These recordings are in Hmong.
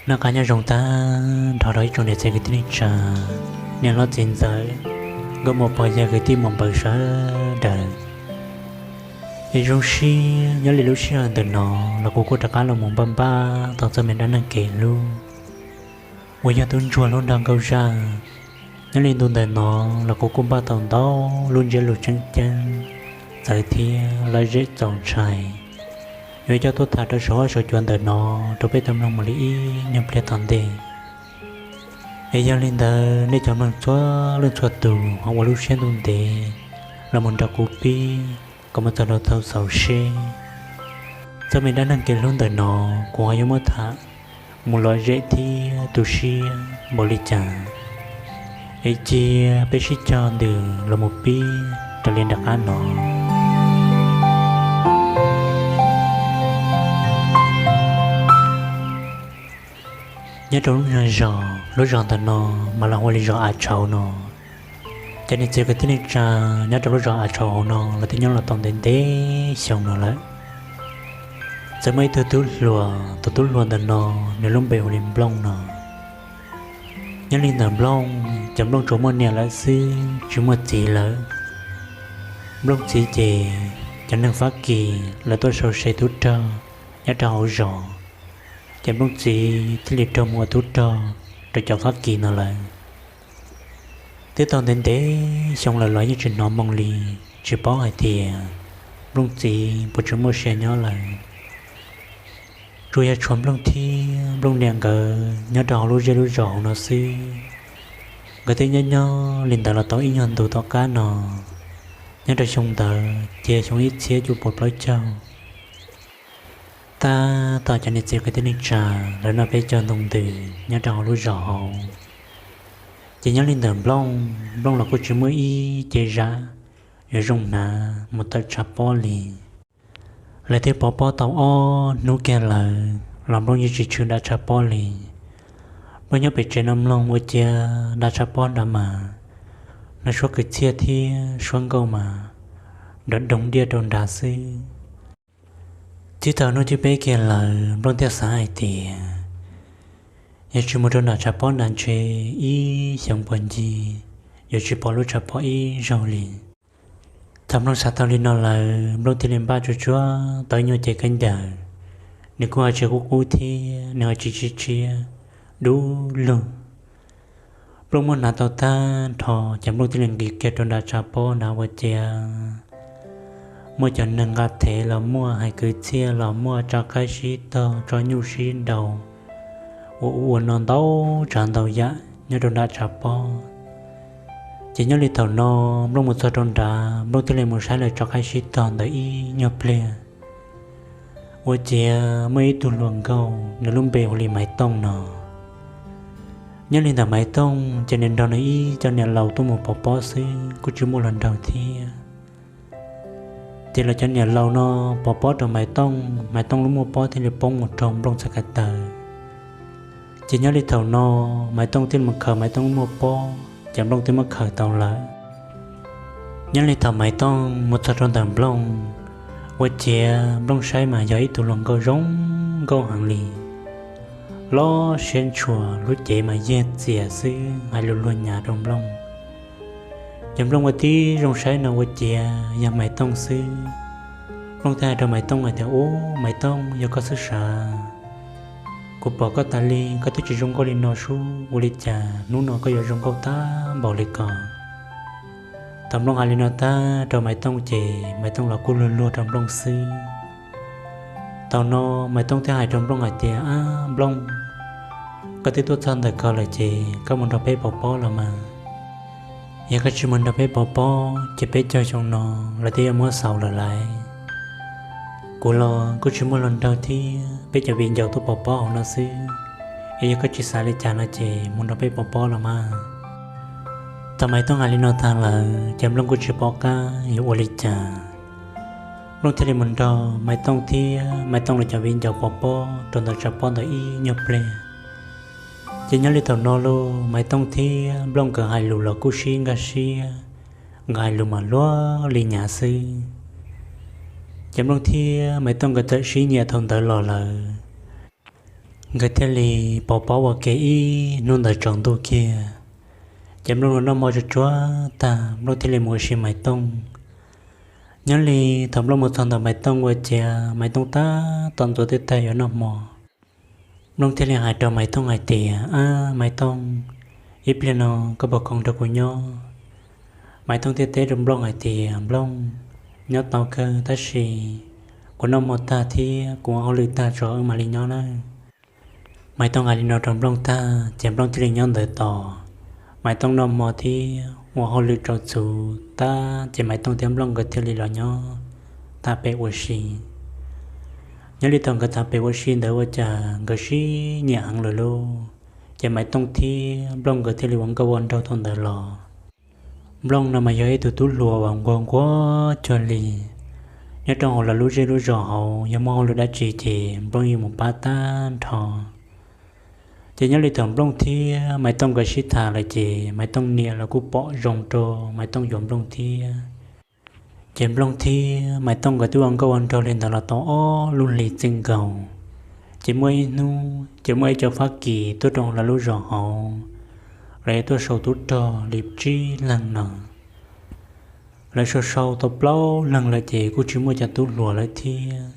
Noj qab nyob zoo tag nrho rau ib tsoom niam txiv kwv tij neej tsa, niam hlob txiv ntxawm, nkauj muam pog yawg kwv tij muam npawg sawv daws. Es zoo siab nyob li lub sij hawm ntawm no los kuv kuj rov qab los mus npaj npaj tau txoj me dab neeg kev hlub uas yog tub ntsuag hlub nrog nkauj zaj. Nyob li ntu ntawm no los kuv kuj npaj tau ntau lub ntsiab lus tseem ceeb txawv thiab lom zem txaus ntshai, yuav coj tuaj tham rau saum huab saum cua ntawm no rau peb tau mloog mus li ib nyuag pliag tom ntej. Es yog li ntawd nej cov mloog txhua leej txhua tus ho ua lub siab ntuj ntev los mus nrog kuv pib kom mus txog rau thaum xaus seb txoj me dab neeg kev hlub ntawm no kuv ho yuav muab tham mus lom zem thiab tu siab npaum li cas. Es cia peb sib cog ntws los mus pib raws li nram qab no. Nyob rau lub nyuag zos, lub zos ntawm no mas lawv hu li zos Av Tshauv no. Cov niam txiv kwv tij neej tsa, nyob rau lub zos Av Tshauv hauv no lawv twb nyob los tau ntev ntev xyoo no lawm. Txawm muaj ib tug tub hluas, tus tub hluas ntawm no nws lub npe hu li Nplooj no. Nyob li ntawm Nplooj, cov Nplooj tsuas muaj niam lawm xwb tsis muaj txiv lawm. Nplooj txiv ces cov neeg Fab Kis lawv tuaj sau se tub rog nyob rau hauv zos, ces Nplooj txiv thiaj li raug mus ua tub rog rau cov Fab Kis no lawm. Twb tau ntev ntev xyoo lawm los yeej tsis hnov moo li, tsis paub hais tias Nplooj txiv puas tseem muaj sia nyob lawm. Tsuas yog tshuav Nplooj thiab Nplooj niam nkawd nyob rau hauv lub zej lub zos hauv no xwb. Nkawd twb nyob nyob li ntawd los tau ib nyuag ntu tom qab no, nyob rau xyoo ntawd ces xyoo ib txhiab cuaj puas plaub caug. Tab tom cov niam txiv kwv tij neej tsa lawv noj peb caug ntuj ntws nyob rau hauv lub zos hauv, ces nyob li ntawm Nplooj, Nplooj los kuj tsis muaj ib ce zam yuav zoo hnav mus tawm tshav pob li. Lawv twb pov pob tau ob hnub kiag lawm los Nplooj yeej tsis tshwm nram tshav pob li. Nplooj nyob pem tsev no mloog ua ciav nram tshav pob nrad mas hnov suab kwv txhiaj thiab suab nkauj mas nrov doog diaj rau nrad xwb. Twb tau hnub thib peb kiag lawm Nplooj thiaj xav hais tias yog tsis mus rau nram tshav pob nrad ntshe ib xyoos puag ncig yuav tsis pom lub tshav pob ib zaug li. Thaum Nplooj xav tau li no lawm Nplooj thiaj li npaj tsuag tsuag tau ib nyuag cev khaub ncaws, nws kuj ho tsis qub qub thiab nws ho tsis tshiab tshiab dub lug. Nplooj muab hnav tau tag nrho ces Nplooj thiaj li nqis kiag rau nram tshav pob nrad ua ciav muaj cov neeg nqa thev los muaj, hais kwv txhiaj los muaj, tso qaib sib tog, tso nyuj sib nraus, ua ua no ntau tsav ntau yam nyob rau nram tshav pob. Ces nyob li thaum no Nplooj mus txog rau nrad, Nplooj thiaj li mus saib lawv tso qaib sib tog ntawd ib nyuag pliag, ua ciav muaj ib tug hluas nkauj nws lub npe hu li Maiv Tooj no. Nyob li ntawm Maiv Tooj ces nws nrog nws ib co niam laus tuaj mus pov pob xwb kuj tsis muaj hluas nraug thiab. Ces lawv cov niam laus no pov pob rau Maiv Tooj, Maiv Tooj lub muaj pob thiaj li poob mus rau Nplooj txhais ko taw. Ces nyob li thaum no Maiv Tooj thiaj mus khaws Maiv Tooj lub muaj pob, ces Nplooj twb muab khaws tau lawm. Nyob li thaum Maiv Tooj mus txog rau ntawm Nplooj, ua ciav Nplooj saib mas yog ib tug hluas nkauj zoo nkauj heev li, loj siab ntshua, lub cev mas yag txias xwb hais lus luag nyav rau Nplooj. Ces Nplooj ua tib zoo saib no ua ciav yog Maiv Tooj xwb. Nplooj thiaj hais rau Maiv Tooj hais tias, Ub, Maiv Tooj, yog koj xwb sav? Kuv pom koj tas li koj twb tsis zoo nkauj li no sub, ua li cas hnub no koj yuav zoo nkauj tag npaum li ko? Thaum Nplooj hais li no tag rau Maiv Tooj ces Maiv Tooj los kuj luag luag rau Nplooj xwb. Thaum no Maiv Tooj thiaj hais rau Nplooj hais tias, Ab Nplooj, koj twb tuaj txog ntawm ko lawm ces koj mus nrog peb pov pob los mas. Yog koj tsis mus nrog peb pov pob ces peb caug xyoo no lawv twb yuav muab xaus lawm lauj. Kuv los kuj tsis muaj hluas nraug thiab, peb cov viv ncaus tuaj pov pob hauv no xwb. Es yog koj tsis xav li cas no ces mus nrog peb pov pob los mas. Thaum Maiv Tooj hais li no tag lawm ces Nplooj kuj tsis pom qab yuav ua li cas. Nplooj thiaj li mus nrog Maiv Tooj thiab Maiv Tooj lawv cov viv ncaus pov pob rau ntawm tshav pob ntawd ib nyuag pliag. Ces nyob li thaum no los Maiv Tooj thiab Nplooj nkawd hais lus los kuj sib nkag siab, nkawd hais lus mas luag li nyav xwb. Ces Nplooj thiab Maiv Tooj nkawd txawm sib nyiam thaum ntawd los lawm. Nkawd thiaj li pov pob ua ke ib hnub ntawd tsaus ntuj kiag. Ces Nplooj los noj hmo tsuag tsuag tag Nplooj thiaj li mus ua si Maiv Tooj. Nyob li thaum Nplooj mus txog ntawm Maiv Tooj ua ciav Maiv Tooj tab tom ntxuav tej tag yuav noj hmo. Nplooj thiaj li hais rau Maiv Tooj hais tias, Ab Maiv Tooj, ib pliag no koj puas khoom nrog kuv nyob? Maiv Tooj thiaj teb rau Nplooj hais tias, Nplooj, nyob tau kawg tab sis kuv noj hmo tag thiab kuv ua hauj lwm tag tso wb mam li nyob nawb. Maiv Tooj hais li no rau Nplooj tag ces Nplooj thiaj li nyob ntawd tos. Maiv Tooj noj hmo thiab ua hauj lwm tsaus txhuv tag ces Maiv Tooj thiab Nplooj nkawd thiaj li los nyob tham pem ua si. Nyob li thaum nkawd tham pem ua si ntawd ua cas nkawd sib nyiam heev lawm lauj. Ces Maiv Tooj thiab Nplooj nkawd thiaj li ua nkauj ua nraug thaum ntawd los. Nplooj no mas yog ib tug tub hluas uas nquag nquag cuag li. Nyob rau hauv lawv lub zej lub zos hauv yog muaj hauj lwm dab tsi ces Nplooj yeej mus pab tag nrho. Ces nyob li thaum Nplooj thiab Maiv Tooj nkawd sib tham lawm ces Maiv Tooj niam los kuj pom zoo rau Maiv Tooj yuav Nplooj thiab. Ces Nplooj thiab Maiv Tooj nkawd twb ua nkauj ua nraug li ntawd los tau ob lub hlis txij nkaus. Ces muaj ib hnub ces muaj ib co Fab Kis tuaj rau lawv lub zos hauv, lawv tuaj sau tub rog li tsib leeg no. Lawv sau sau tau plaub leeg lawm ces kuj tsis muaj cov tub hluas lawm thiab.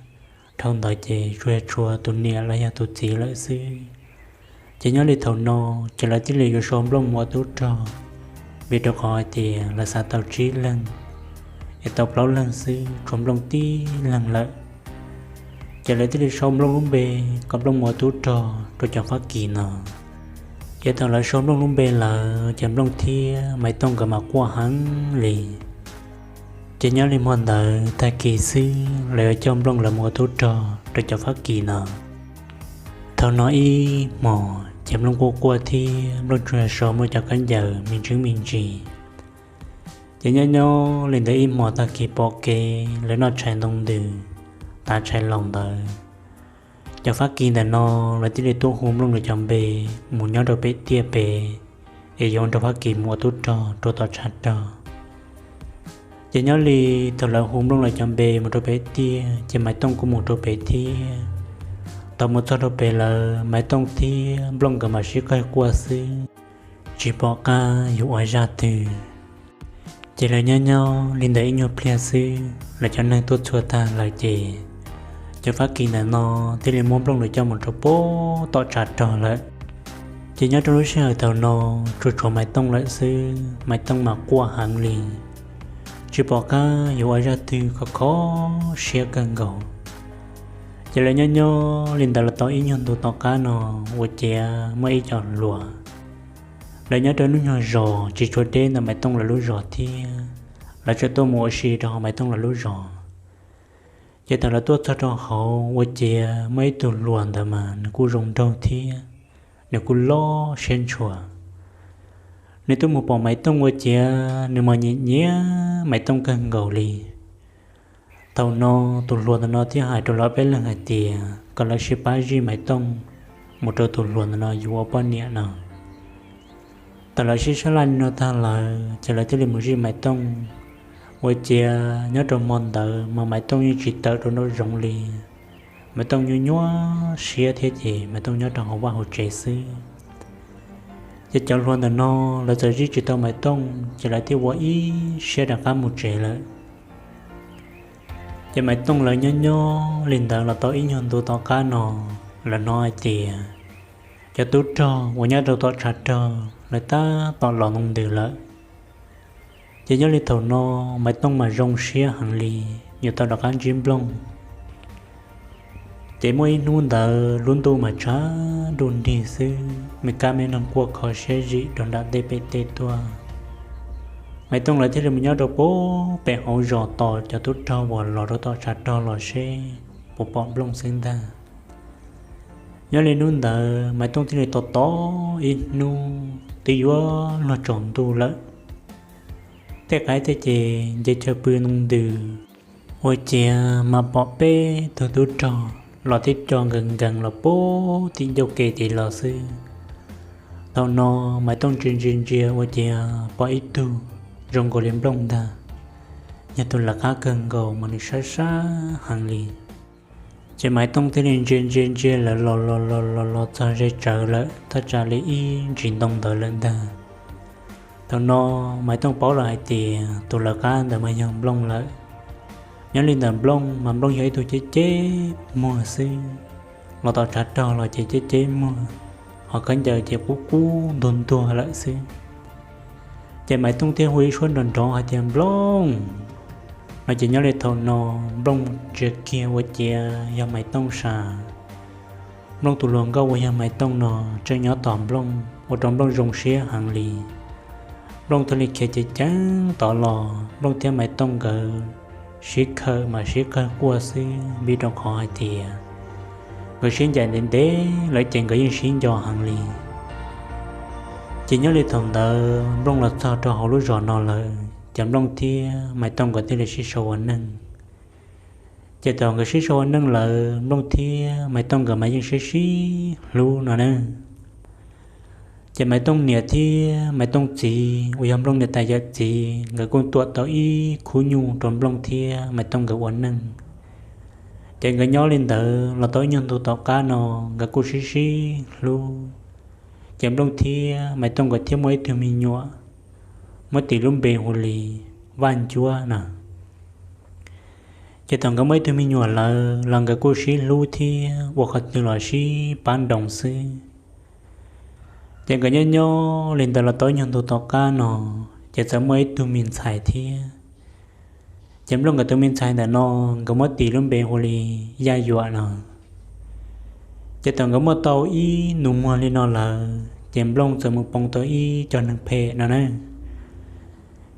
Dhau ntawd ces tsuas yog tshuav tus niam los yog tus txiv lawm xwb. Ces nyob li thaum no ces lawv thiaj li yuav sau Nplooj mus ua tub rog, vim rau qhov hais tias lawv xav tau tsib leeg es tau plaub leeg xwb tshuav Nplooj tib leeg lawm. Ces lawv thiaj li sau Nplooj lub npe kom Nplooj mus ua tub rog rau cov Fab Kis no. Ces thaum lawv sau Nplooj lub npe lawm ces Nplooj thiab Maiv Tooj nkawd mas quaj heev li. Ces nyob li hmo ntawd tag kis xwb lawv yuav coj Nplooj lawv mus ua tub rog rau cov Fab Kis no. Thaum no ib hmos ces Nplooj quaj quaj thiab Nplooj tsuas yog sau Nplooj cov khaub ncaws me ntsis me ntsis. Ces nyob nyob li ntawd ib hmos tag kis pom kev lawv noj tshais ntoo ntws, tav tshais laus ntawd, cov Fab Kis ntawm no lawv thiaj li tuaj hu Nplooj lawv cov npe mus nyob rau pem tiaj pem, es yuav nrog Fab Kis mus ua tub rog rau tom tshav rog. Ces nyob li thaum lawv hu Nplooj lawv cov npe mus rau pem tiaj ces Maiv Tooj kuj mus rau pem thiab. Thaum mus txog rau pem lawm Maiv Tooj thiab Nplooj nkawd mam sib qawg quaj xwb, tsis pom qab yuav ua zaj twg. Ces lawv nyob nyob li ntawd ib nyuag pliag xwb lawv cov neeg tuaj txhua tag lawm ces cov Fab Kis ntawm no thiaj li muab Nplooj lawv coj mus rau pem tom tshav rog lawm. Ces nyob rau lub sij hawm thaum no tsuas tshuav Maiv Tooj lawm xwb, Maiv Tooj mas quaj heev li, tsis pom qab yuav ua zaj twg, kho kho siab kawg nkaus. Ces lawv nyob nyob li ntawd los tau ib nyuag ntu tom qab no ua ciav muaj ib co hluas, lawv nyob rau ib lub nyuag zos tsis tshua deb ntawm Maiv Tooj lawv lub zos thiab, lawv txawm tuaj mus ua si rau hauv Maiv Tooj lawv lub zos. Ces thaum lawv tuaj txog rau hauv ua ciav muaj ib tug hluas ntawd mas nws kuj zoo nraug thiab nws kuj loj siab ntshua. Nws twb mus pom Maiv Tooj ua ciav nws mas nyiam nyiam Maiv Tooj kawg nkaus li. Thaum no tus hluas ntawm no thiaj hais rau lawv peb leeg hais tias kom lawv sib pab zij Maiv Tooj mus rau tus hluas ntawm no yuav ua poj niam no. Thaum lawv sib sab laj li no tag lawm ces lawv thiaj li mus zij Maiv Tooj. Ua ciav nyob rau hmo ntawd mas Maiv Tooj yeej tsis tawm rau nraum zoov li. Maiv Tooj nyuaj nyuaj siab thiab ces Maiv Tooj nyob rau hauv vaj hauv tsev xwb. Ces cov hluas ntawm no lawv txawm zij tsis tau Maiv Tooj ces lawv thiaj ua ib siab rov qab mus tsev lawm. Ces Maiv Tooj lawv nyob nyob li ntawd los tau ib nyuag ntu tom qab no, lawv hnov hais tias cov tub rog uas nyob rau tom tshav rog lawv tab tom los ntoo ntws lawm. Ces nyob li thaum no Maiv Tooj mas zoo siab heev li, yuav tau rov qab ntsib Nplooj. Ces muaj ib hnub ntawd lub ntuj mas tshav ntuj nrig xwb, me kab me noog quaj kho siab zim rau nram ntej pem tej tuaj. Maiv Tooj lawv thiaj li mus nyob rau pem hauv zos tos cov tub rog uas los rau tom tshav rog los seb puas pom Nplooj xwb ntag. Nyob li hnub ntawd Maiv Tooj thiaj li tos tos ib hnub twb yuav luag tsaus ntuj lawm. Tej qaib tej ces nce chaw pw ntoo ntws, ua ciav mas pom peb tug tub rog los tib co nkees nkees los puag tim ncauj ke tid los xwb. Thaum no Maiv Tooj ntsia ntsia ntsia ua ciav pom ib tug zoo nkaus li Nplooj ntag, yog tus lawv qab kawg nkaus mas nws sab sab heev li. Ces Maiv Tooj thiaj li ntsia ntsia ntsia lawv los los los los los txog ze tsawv lawm thaj tsam li ib ntsis ntoo ntawd lawm ntag. Thaum no Maiv Tooj paub lawm hais tias tus lawv qab ntawd mas yog Nplooj lawm. Nyob li ntawm Nplooj mas Nplooj yog ib tug ceb ceb muag xwb, los tom tshav rog los ces ceb ceb muag, ho khaub ncaws ces qub qub ntuag ntuag lawm xwb. Ces Maiv Tooj thiaj hu ib suab nrov nrov hais tias, Nplooj! No ces nyob li thaum no Nplooj ntsia kiag ua ciav yog Maiv Tooj sas. Nplooj tus hluas nkauj uas yog Maiv Tooj no tseem nyob tos Nplooj ua rau Nplooj zoo siab heev li. Nplooj thiaj li khiav ceev ceev tod los, Nplooj thiab Maiv Tooj nkawd sib khawm mas sib qawg quaj xwb vim rau qhov hais tias nkawd sib ncaim ntev ntev lawm ces nkawd yeej sib nco heev li. Ces nyob li thaum ntawd Nplooj los txog rau hauv lub zos no lawm ces Nplooj thiab Maiv Tooj nkawd thiaj li sib sau ua neej. Ces thaum nkawd sib sau ua neej lawm Nplooj thiab Maiv Tooj nkawd mas yeej sib sib hlub no na. Ces Maiv Tooj niam thiab Maiv Tooj txiv uas yog Nplooj niam tais yawm txiv nkawd kuj tuam tau ib khub nyuj rau Nplooj thiab Maiv Tooj nkawd ua neej. Ces nkawd nyob li ntawd los tau ib nyuag ntu tom qab no nkawd kuj sib sib hlub. Ces Nplooj thiab Maiv Tooj nkawd thiaj muaj ib tug me nyuam, muab tis lub npe hu li Vaj Ncuab no. Ces thaum nkawd muaj ib tug me nyuam lawm los nkawd kuj sib hlub thiab ua qhov twg los sib pab nroos xwb. Ces nkawd nyob nyob li ntawd los tau ib nyuag ntu tom qab no, ces txawm muaj ib tug me ntxhais thiab. Ces Nplooj nkawd tus me ntxhais ntawm no, nkawd muab tis lub npe hu li Yaj Yuam no. Ces thaum nkawd muaj tau ib nus muag li no lawm ces Nplooj txawm mus poob tau ib co neeg phem no na.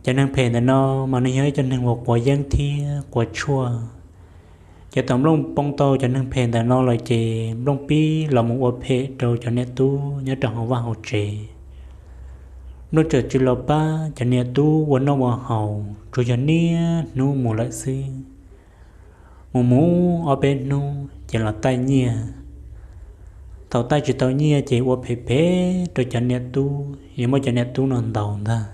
Cov neeg phem ntawm no mas nws yog ib co neeg uas quav yeeb thiab quav tshuaj. Ces thaum Nplooj poob tau cov neeg phem ntawm no lawm ces Nplooj pib los mus ua phem rau cov niam tub nyob rau hauv vaj hauv tsev. Nplooj txawm tsis los pab cov niam tub ua noj ua haus tsuas yog niaj hnub mus lawm xwb. Mus mus ob peb hnub ces los taij nyiaj. Thaum taij tsis tau nyiaj ces ua phem phem rau cov niam tub, yuav muab cov niam tub no ntaus ntag.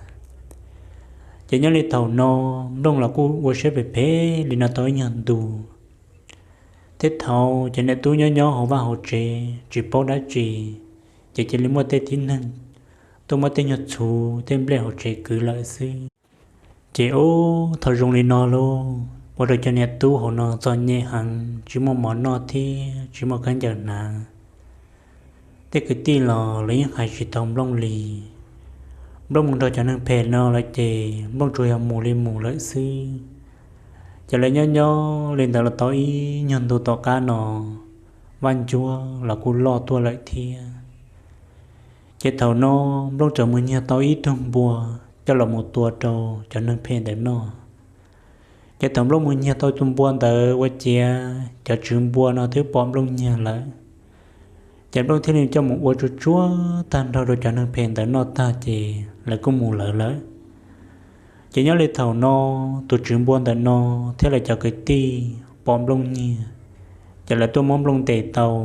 Ces nyob li thaum no Nplooj los kuj ua siab phem phem li no tau ib nyuag ntu. Thiab thaum cov niam tub nyob nyob hauv vaj hauv tsev tsis paub dab tsi, ces cia li muaj tej tib neeg tuaj muab tej nyuag txhuv tej nplej hauv tsev kwv lawm xwb. Ces ub thaum zoo li no lauj, ua rau cov niam tub hauv no txom nyem heev, tsis muaj mov noj thiab tsis muaj khaub ncaws hnav. Tej kwv tij los lawv yeej hais tsis tau Nplooj li. Nplooj mus nrog cov neeg phem no lawm ces Nplooj tsuas yog mus li mus lawm xwb. Ces lawv nyob nyob li ntawd los tau ib nyuag ntu tom qab no, Vaj Ncuab los kuj loj tuaj lawm thiab. Ces thaum no Nplooj txawm mus nyiag tau ib tug npua coj los mus tua rau cov neeg phem ntawm no. Ces thaum Nplooj mus nyiag tau tus npua ntawd ua ciav cov tswv npua no twb pom Nplooj nyiag lawm. Ces Nplooj thiaj li coj mus ua tsuag tsuag tag nrho rau cov neeg phem ntawd noj tag ces lawv kuj mus lawv lawm. Ces nyob li thaum no, tus tswv npua ntawm no thiab lawv cov kwv tij pom Nplooj nyiag, ces lawv tuaj muab Nplooj ntes tau.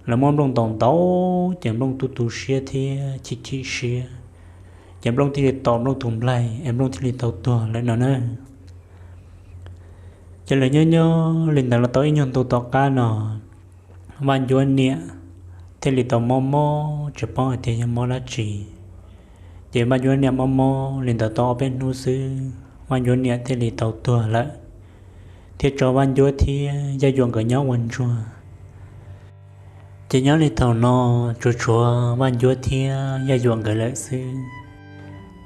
Lawv muab Nplooj ntaus ntaus ces Nplooj tu tu siab thiab chim chim siab, ces Nplooj thiaj li tom Nplooj tus nplaig es Nplooj thiaj li tau tuag lawm no na. Ces lawv nyob nyob li ntawd los tau ib nyuag ntu tom qab no, Vaj Ncuab niam thiaj li tau mob mob tsis paub hais tias yog mob dab tsi. Ces Vaj Ncuab niam mob mob li ntawd tau ob peb hnub xwb Vaj Ncuab niam thiaj li tau tuag lawm, thiaj tso Vaj Ncuab thiab Yaj Yuam nkawd nyob ua ntsuag. Ces nyob li thaum no tsuas tshuav Vaj Ncuab thiab Yaj Yuam nkawd lawm xwb.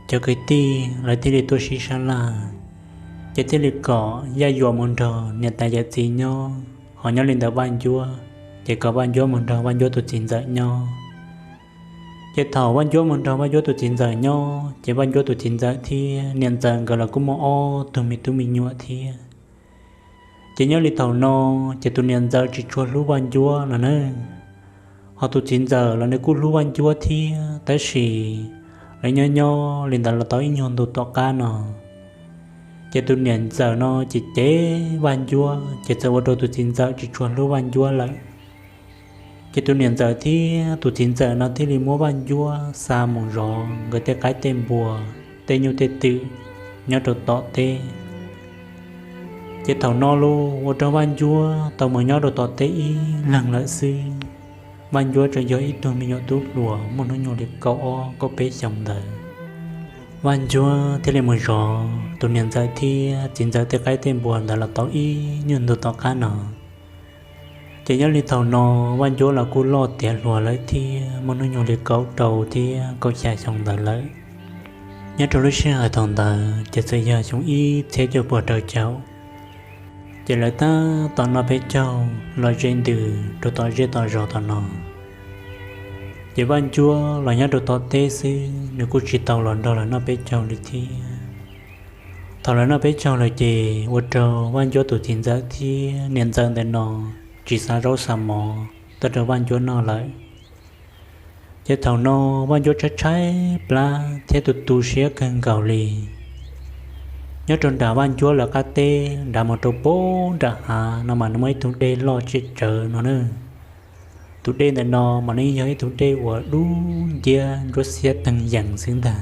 Cov kwv tij lawv thiaj li tuaj sib sab laj, ces thiaj li kom Yaj Yuam mus nrog niam tais yawm txiv nyob, ho nyob li ntawd Vaj Ncuab ces kom Vaj Ncuab mus nrog Vaj Ncuab tus txiv ntxawm nyob. Ces thaum Vaj Ncuab mus nrog Vaj Ncuab tus txiv ntxawm nyob ces Vaj Ncuab tus txiv ntxawm thiab niam ntxawm nkawd los kuj muaj ob tug me tub me nyuam thiab. Ces nyob li thaum no, ces tus niam ntxawm tsis tshua hlub Vaj Ncuab no na. Ho tus txiv ntxawm los nws kuj hlub Vaj Ncuab thiab, tab sis lawv nyob nyob li ntawd los tau ib nyuag ntu tom qab no, ces tus niam ntxawm no ces cev Vaj Ncuab, ces txawm ua rau tus txiv ntxawm tsis tshua hlub Vaj Ncuab lawm. Ces tus niam ntxawm thiab tus txiv ntxawm no thiaj li muab Vaj Ncuab xa mus zov nkawd tej qaib tej npua, tej nyuj tej twm nyob rau tom teb. Ces thaum no los ua rau Vaj Ncuab tau mus nyob rau tom teb ib leeg lawm xwb. Vaj Ncuab tseem yog ib tug me nyuam tub hluas muaj hnub nyoog li kaum ob kaum peb xyoos ntawd. Vaj Ncuab thiaj li mus zov tus niam ntxawm thiab txiv ntxawm tej qaib tej npua ntawd los tau ib nyuag ntu tom qab no. Ces nyob li thaum no Vaj Ncuab los kuj loj tiav hluas lawm thiab muaj hnub nyoog li kaum rau thiab kaum xya xyoo ntawd lawm. Nyob rau lub sij hawm thaum ntawd ces txawm yog xyoo ib txhiab cuaj puas rau caum. Ces lawv tab tom noj peb caug los ze ntws rau tom zej tom zos tom no. Ces Vaj Ncuab los nyob rau tom teb xwb, nws kuj tsis tau los nrog lawv noj peb caug li thiab. Thaum lawv noj peb caug lawm ces ua rau Vaj Ncuab tus txiv ntxawm thiab niam ntxawm ntawm no tsis xa zaub xa mov tuaj rau Vaj Ncuab noj lawm. Ces thaum no Vaj Ncuab tshaib tshaib plab thiab tu tu siab kawg nkaus li. Nyob rau nram Vaj Ncuab lawv qab teb nrad mus rau pem nram hav no mas nws muaj ib tug dej loj tsiaj tsawv no na. Tus dej ntawm no mas nws yog ib tug dej uas dub nciab ntsuab xiab teeg yees xwb ntag.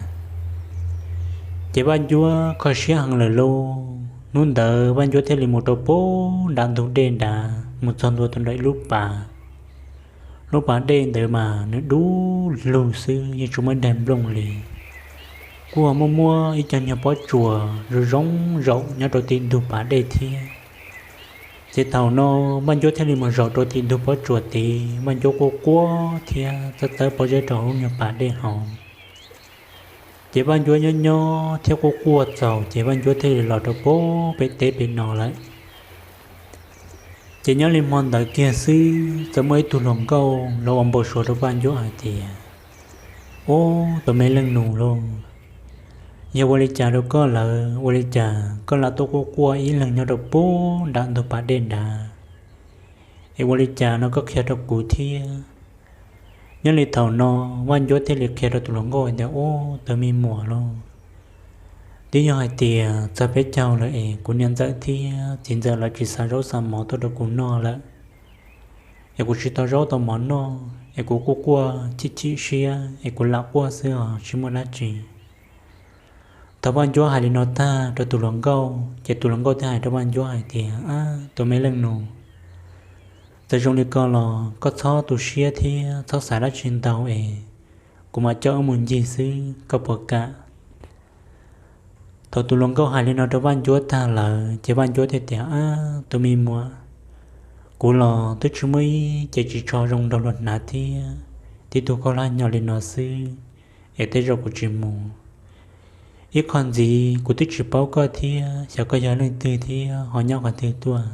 Ces Vaj Ncuab kho siab heev lawm lauj. Hnub ntawd Vaj Ncuab thiaj li mus rau pem nram ntug dej nrad mus txog ntua tus nram ib lub pas. Lub pas dej ntawd mas nws dub lug xwb, yeej tsis muaj ib daig nplooj li. Kuj ho muaj muaj ib co nyuag pob tsuas zoo zoo zaum nyob rau tim ntug pas dej thiab. Ces thaum no Vaj Ncuab thiaj li mus zaum rau tim ntug pob tsuas tid, Vaj Ncuab quaj quaj thiab txawb txawb pob zeb rau hauv lub nyuag pas dej hauv. Ces Vaj Ncuab nyob nyob thiab quaj quaj txaus ces Vaj Ncuab thiaj li los rau pem pem teb pem no lawm. Ces nyob li hmo ntawd kiag xwb txawm muaj ib tug hluas nkauj los ua npau suav rau Vaj Ncuab hais tias, Ub, tus me leej nus lauj, yog ua li cas rau koj lawm? Ua li cas koj lam tuaj quaj quaj ib leeg nyob rau pem nram ntug pas dej nrad? Es ua li cas no koj qhia rau kuv thiab? Nyob li thaum no Vaj Ncuab thiaj li qhia rau tus hluas nkauj tias, Ub, tus me muam lauj, twb yog hais tias txog peb caug lawm es kuv niam ntxawm thiab txiv ntxawm lawv tsis xa zaub xa mov tuaj rau kuv noj lawm, es kuv tsis tau zaub tau mov noj es kuv quaj quaj chim chim siab es kuv lam quaj xwb os, tsis muaj dab tsi. Thaum Vaj Ncuab hais li no tag rau tus hluas nkauj ces tus hluas nkauj thiaj hais rau Vaj Ncuab hais tias, Ab, tus me leej nus, txawm zoo li ko los koj txhob tu siab thiab txhob xav dab tsi ntau es kuv mam coj wb mus ncig xwb, koj puas kam? Thaum tus hluas nkauj hais li no rau Vaj Ncuab tag lawm ces Vaj Ncuab thiaj tias, Ab, tus me muam, kuv los twb tsis muaj ib ce ris tsho zoo nrog luag hnav thiab, tib tug khaub hlab hnyo li no xwb es tej zaum kuv tsis mus. Ib qho ntxiv kuv twb tsis paub koj thiab xyov koj yog leej twg thiab ho nyob qhov twg tuaj.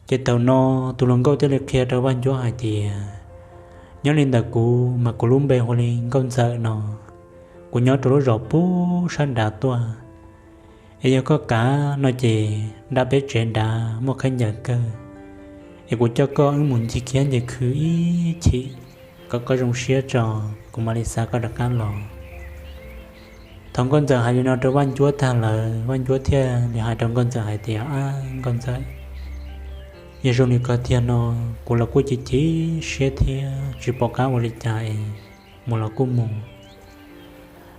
Ces thaum no tus hluas nkauj thiaj li qhia rau Vaj Ncuab hais tias, Nyob li ntawm kuv mas kuv lub npe hu li Nkauj Ntxawm no, kuv nyob rau lub zos pem sab nrad tuaj. Es yog koj kam no ces nram peb tsev nrad muaj khaub ncaws kawg, es kuv coj koj wb mus ncig kiab ncig khw ib chim kom koj zoo siab tso, kuv mam li xa koj rov qab los. Thaum Nkauj Ntxawm hais li no rau Vaj Ncuab tag lawm, Vaj Ncuab thiaj li hais rau Nkauj Ntxawm hais tias, Ab, Nkauj Ntxawm, yog zoo li ko tiag no, kuv los kuj chim chim siab thiab tsis pom qab ua li cas es mus los kuj mus.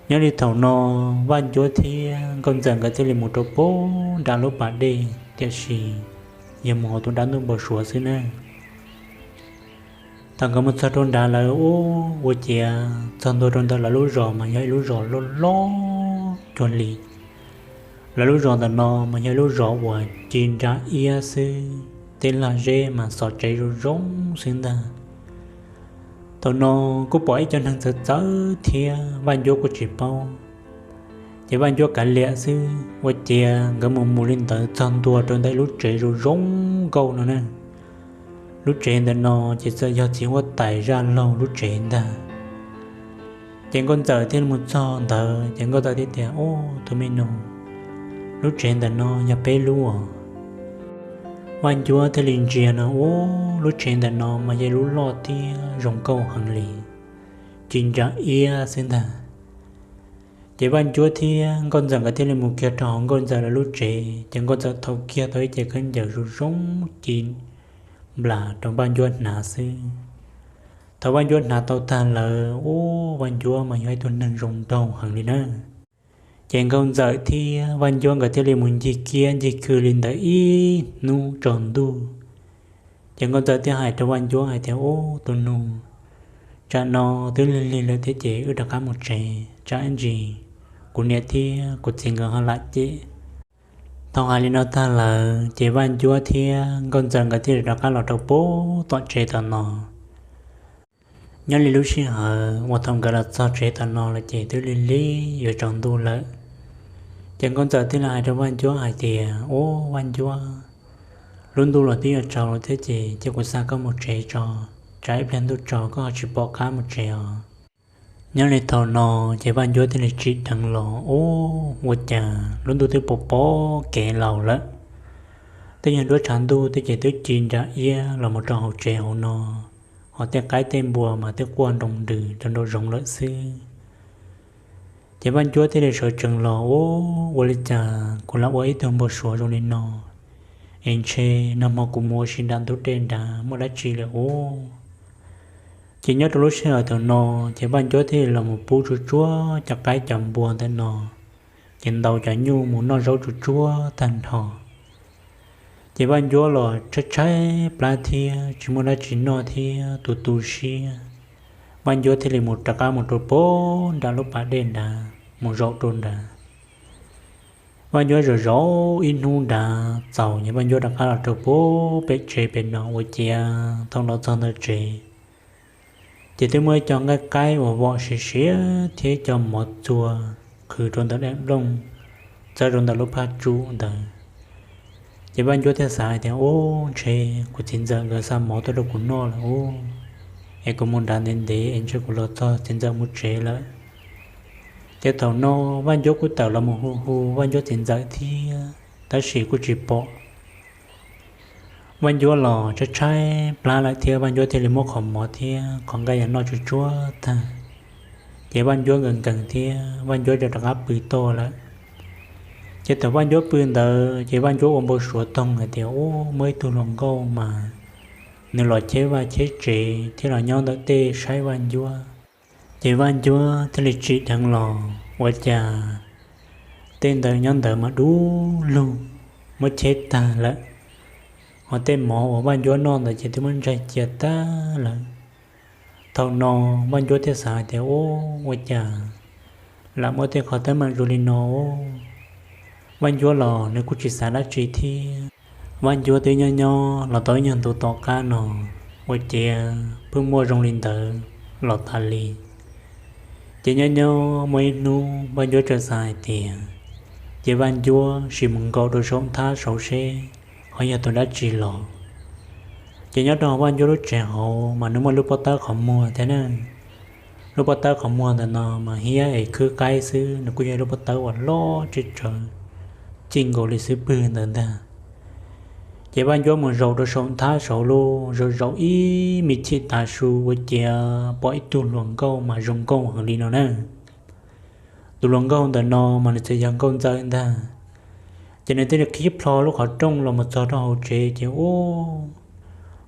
Nyob li thaum no Vaj Ncuab thiab Nkauj Ntxawm nkawd thiaj li mus rau pem nram lub pas dej, tiam sis yog mus hauv tus dab ntuj npau suav xwb na. Thaum nkawd mus txog rau nrad lawv ua ciav txog ntua rau ntawm lawv lub zos mas yog ib lub zos loj loj cuag li. Lawv lub zos ntawm no mas yog ib lub zos uas ci ntsa iab xwb, tej lag zeb mas xov tsev zoo zoo xwb ntag. Thaum no kuj pom ib co neeg txawv txawv thiab Vaj Ncuab kuj tsis paub. Ces Vaj Ncuab kav liam xwb, ua ciav nkawd mus mus li ntawd txog ntua rau ntawm lub tsev zoo zoo nkauj no na. Lub tsev ntawm no ces txawm yog txiv huab tais zaj laug lub tsev ntag. Ces Nkauj Ntxawm thiaj mus txog ntawd ces Nkauj Ntxawm thiaj tias, Ub, tus me nus, lub tsev ntawm no yog peb lub os. Vaj Ncuab thiaj li ntsia no, ub, Lub tsev ntawm no mas yog lub loj thiab zoo nkauj heev li, ci ntsa iab xwb ntag. Ces Vaj Ncuab thiab Nkauj Ntxawm nkawd thiaj li mus kiag rau hauv Nkauj Ntxawm lawv lub tsev, ces Nkauj Ntxawm thau kiag tau ib ce khaub ncaws zoo zoo ci nplas rau Vaj Ncuab hnav xwb. Thaum Vaj Ncuab hnav tau tag lawm, ub, Vaj Ncuab mas yog ib tug neeg zoo nraug heev li na. Ces Nkauj Ntxawm thiab Vaj Ncuab nkawd thiaj li mus ncig kiab ncig khw li ntawd ib hnub tsaus ntuj. Ces Nkauj Ntxawm thiaj hais rau Vaj Ncuab hais tias, Ub, tus nus, tsam no twb lig lig lawm thiab ces wb rov qab mus tsev, tsam ib ntsis kuv niam thiab kuv txiv nkawd ho lam cem. Thaum hais li no tag lawm ces Vaj Ncuab thiab Nkauj Ntxawm nkawd thiaj li rov qab los rau puag tom tsev tom no. Nyob li lub sij hawm uas thaum nkawd los txog tsev tom no lawm ces twb lig lig yuav tsaus ntuj lawm. Ces Nkauj Ntxawm thiaj li hais rau Vaj Ncuab hais tias, Ub, Vaj Ncuab, lub ntuj los twb yuav tsaus lawm thiab ces cia kuv xa koj mus tsev tso, tsam ib pliag ntuj tsaus koj ho tsis pom qab mus tsev os. Nyob li thaum no ces Vaj Ncuab thiaj li tsim dheev los, ub, ua cas lub ntuj twb pos pos kev laus lawm. Twb yog nruab tshav ntuj thiab ces twb ci ntsa iab los mus rau hauv tsev hauv no, ho tej qaib tej npua mas twb quaj nroo nrws rau nraum zoov lawm xwb. Ces Vaj Ncuab thiaj li sawv tsees los, ub, ua li cas kuv lam ua ib tug npau suav zoo li no, es ntshe nag hmo kuv mus ua si nram ntug dej nrad muaj dab tsi lawm ub. Ces nyob rau lub sij hawm thaum no, ces Vaj Ncuab thiaj li los mus pub tsuag tsuag cov qaib cov npua ntawm no, ces ntaus cov nyuj mus noj zaub tsuag tsuag tag nrho. Ces Vaj Ncuab los tshaib tshaib plab thiab tsis muaj dab tsi noj thiab tu tu siab, Vaj Ncuab thiaj li mus rov qab mus rau puag nram lub pas dej nrad mus zaum rau nrad. Vaj Ncuab zaum zaum ib hnub nrad txaus, ces Vaj Ncuab rov qab los rau puag pem tsev pem no ua ciav thaum los txog ntawm tsev, ces twb muaj ib co nqaij qaib uas vom siav siav thiab ib co mov txua qhwv rau ntawm daim nplooj, txawb rau ntawm lub phaj tsum ntawd. Ces Vaj Ncuab thiaj xav hais tias, ub, ntshe kuv txiv ntxawm nkawd xa mov tuaj rau kuv noj lawm ub, es kuv mus nrad ntev ntev es ntshe kuv los txog txiv ntxawm mus tsev lawm. Ces thaum no Vaj Ncuab kuj tawm los mus hu hu Vaj Ncuab txiv ntxawm thiab, tab sis kuj tsis pom. Vaj Ncuab los tshaib tshaib plab lawm thiab Vaj Ncuab thiaj li muab qhov mov thiab qhov nqaij yuav noj tsuag tsuag tag, ces Vaj Ncuab nkees nkees thiab Vaj Ncuab rov qab pw toj lawm. Ces thaum Vaj Ncuab pw ntawd ces Vaj Ncuab ua npau suav toog hais tias, ub, muaj ib tug hluas nkauj mas nws los cheb vaj cheb tsev thiab los nyob ntawm tej saib Vaj Ncuab. Ces Vaj Ncuab thiaj li tsim dheev los ua cas tej ntawd nyob ntawd mas dub lug, muab cheb tag lawm, ho tej mov uas Vaj Ncuab noj ntawd ces twb muab ntsaig cia tag lawm. Thaum no Vaj Ncuab thiaj xav hais tias, ub, ua cas lam muaj tej qhov teeb meem zoo li no. Vaj Ncuab los nws kuj tsis xav dab tsi thiab. Vaj Ncuab twb nyob nyob los tau ib nyuag ntu tom qab no, ua ciav pheej muaj zoo li ntawd los tas li. Ces nyob nyob muaj ib hnub Vaj Ncuab txawm xav hais tias, ces Vaj Ncuab sim mus nkaum rau saum nthab saud seb ho yog tus dab tsi los. Ces nyob rau Vaj Ncuab lub tsev hauv mas nws muaj lub pob tawb qhov muag thiab na. Lub pob tawb qhov muag ntawm no mas hiab es khwb qaib xwb, nws kuj yog lub pob tawb uas loj tsawv tsawv, cig nkaus li xub pwg ntawd ntag. Ces Vaj Ncuab mus zaum rau saum nthab saud lub, zaum zaum ib me chim tav su ua ciav pom ib tug hluas nkauj mas zoo nkauj heev li no na. Tus hluas nkauj ntawm no mas nws txawm yog Nkauj Ntxawm ntag. Ces nws thiaj li qhib plho lub qhov rooj los mus txog rau hauv tsev ces ub,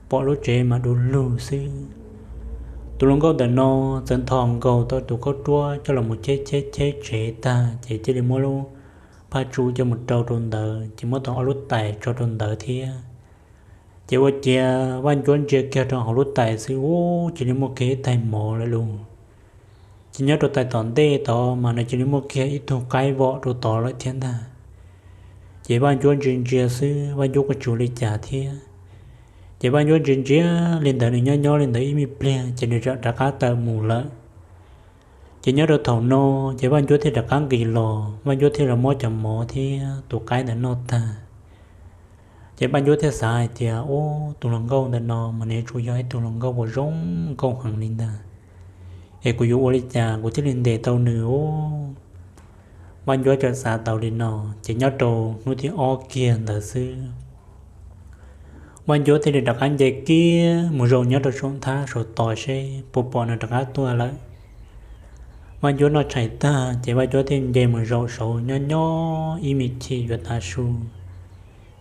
pom lub tsev mas du lug xwb. Tus hluas nkauj ntawm no txawm nthos nkaus tau tus khaub ruab coj los mus cheb cheb cheb tsev tag ces cia li muab lub phaj tsu coj mus rau rau ntawd ces muab tau ob lub tais tso rau ntawd thiab. Ces ua ciav Vaj Ncuab ntsia kiag rau hauv lub tais xwb ub, cia li muaj kiag ib tais mov lawm lauj. Ces nyob rau tais tom ntej tod mas nws cia li muaj kiag ib tug qaib vom rau tod lawm thiab ntag. Ces Vaj Ncuab ntsia ntsia xwb, Vaj Ncuab kuj tsis ua li cas thiab. Ces Vaj Ncuab ntsia ntsia li ntawd, nws nyob nyob li ntawd ib me pliag ces nws rov qab tawm mus lawm. Ces nyob rau thaum no, ces Vaj Ncuab thiaj rov qab nqis los, Vaj Ncuab thiaj los muab cov mov thiab tus qaib ntawd noj tag. Ces Vaj Ncuab thiaj xav hais tias, ub, tus hluas nkauj ntawm no mas nws tsuas yog ib tug hluas nkauj uas zoo nkauj heev li ntag, es kuv yuav ua li cas kuv thiaj li ntes tau nws ub. Vaj Ncuab txawm xav tau li no, ces nyob rau hnub thib ob kiag ntawd xwb, Vaj Ncuab thiaj li rov qab nce kiag mus zaum nyob rau saum nthab saum tod seb puas pom nws rov qab tuaj lawm. Vaj Ncuab noj tshais tag ces Vaj Ncuab thiaj nce mus zaum saud nyob nyob ib me chim yuav tav su,